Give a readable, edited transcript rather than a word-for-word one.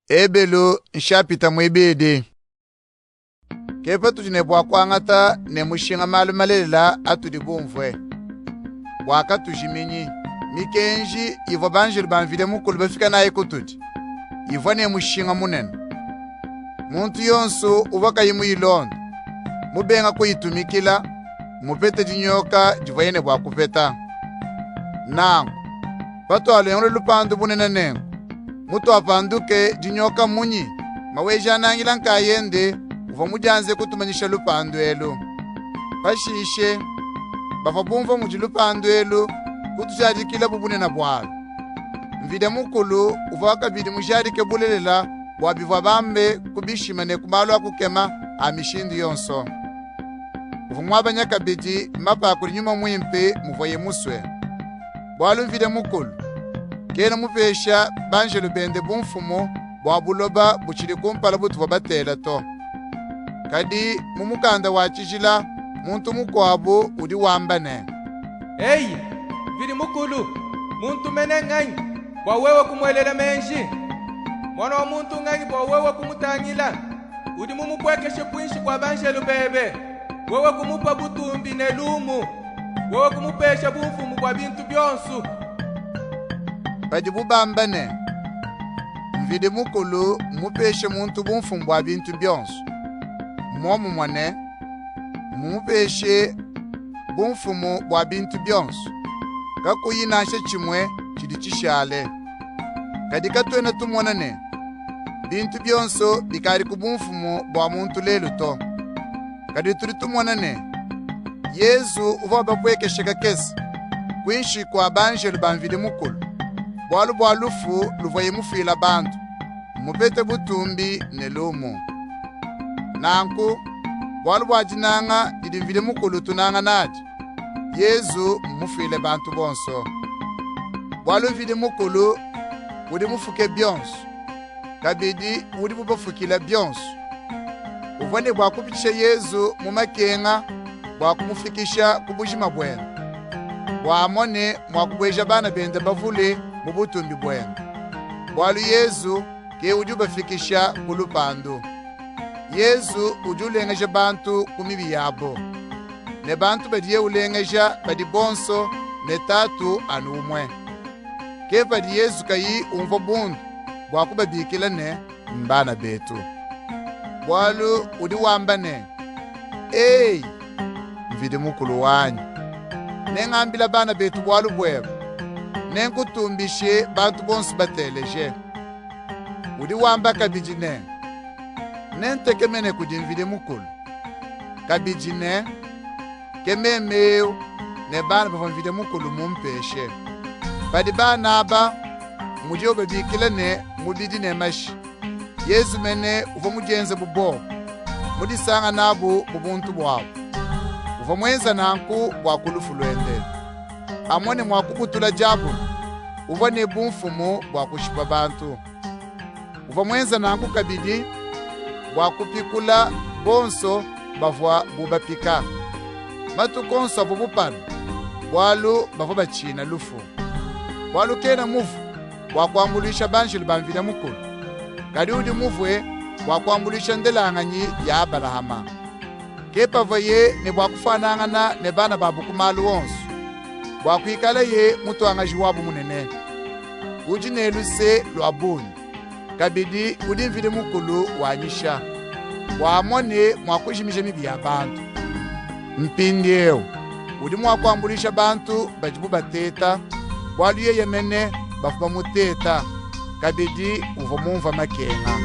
Ebelu nshapita muibidi. Ke patudi ne bua kuangata ne mushinga malu malelela atudi bumvue, bua katujiminyi. Mikenji ivua banjelu ba Mvidi Mukulu bafika nayi kutudi ivua ne mushinga munene. Muntu yonsu uvua kayi muyilonde, mubenga kuyitumikila, mmupete dinyoka divuaye ne bua kupeta. Nanku, patualengulula lupandu bunene nenku, mutuapanduke dinyoka mmunyi? Maweja-Nangila nkayende uvua mudianze kutumanyisha lupandu elu. Pashishe bavua bumvua mudi lupandu elu kutujadikilabu bunene bualu. Mvidi Mukulu uvua kabidi mujadike bulelela bua bivua bambe ku bishima ne ku malu a kukema a mishindu yonso. Uvua muabanya kabidi mapa a kudi Nyuma Muimpe muvuaye musue. Bualu Mvidi Mukulu kena mupesha banjelu bende bumfumu bua buloba butshidi kumpala butuvua batela to. Kadi mu mukanda wa tshijila muntu mukuabu udi wamba ne, Eyi, Mvidi Mukulu, muntu mene nnganyi bua wewe kumuelela meji? Muana wa muntu nnganyi bua wewe kumutangila? Udi mumupuekeshe kuinshi kua banjelu bebe, wewe kumupa butumbi ne lumu, wewe kumupesha bumfumu bua bintu bionsu. Padibu bamba ne, Mvidi Mukulu mmupeshe muntu bumfumu bua bintu bionsu, mmuomumue ne, mmumupeshe bumfumu bua bintu bionsu, kakuyi nansha tshimue tshidi tshishale. Kadi katuena tumona ne, bintu bionso bikadi ku bumfumu bua muntu lelu to. Kadi tudi tumona ne, Yezu uvua bapuekeshe kakese kuinshi kua banjelu ba Mvidi Mukulu, bualu bua lufu luvuaye mufuila bantu, mmupete butumbi ne lumu. Nanku, bualu bua dinanga didi Mvidi Mukulu utunanga nadi, Yezu mmufuile bantu bonso. Bualu Mvidi Mukulu udi mufuke bionso, kabidi udibu bafukila bionso. Uvua ne bua kupitshisha Yezu mu makenga bua kumufikisha ku bujima buende, bua amone mua kubueja bana bende bavule mu butumbi buende. Bualu Yezu ke udi ubafikisha ku lupandu. Yezu udi ulengeja bantu ku mibi yabo, ne bantu badiye ulengeja badi bonso ne Tatu anu umue. Ke padi Yezu kayi umvua bundu bua kubabikila ne, mbana betu. Bualu udi wamba ne, Eyi, Mvidi Mukulu wanyi, nengambile bana betu bualu buebe, nenkutumbishe bantu bonso bateleje. Udi wamba kabidi ne, Nentekemene kudi Mvidi Mukulu. Kabidi ne, Ke meme eu ne bana bavua Mvidi Mukulu mumpeshe. Padi bana aba mudibo babikila ne mubidi ne mashi, Yezu mene uvua mudienze bu bobu, mudisanga nabu mu buntu buabu. Uvua muenza nanku bua ku lufu luende amone mua kubutula diabulu uvua ne bumfumu bua kushipa bantu. Uvua muenza nanku kabidi bua kupikula bonso bavua bu bapika matuku onso avuabu panu, bualu bavua batshina lufu. Bualu kena muvue bua kuambuluisha banjelu ba Mvidi Mukulu, kadi udi muvue bua kuambuluisha ndelanganyi ya Abalahama. Ke pavuaye ne bua kufuanangana ne bana babu ku malu onso, bua kuikalaye mutuangaji wabu munene. Udi ne luse lua bungi, kabidi udi Mvidi Mukulu wanyisha, bua amone mua kujimija mibi ya bantu. Mpindiewu udi mua kuambuluisha bantu badibu bateta, bualu yeye mene bavua bamuteta, kabidi uvua mumvue makenga.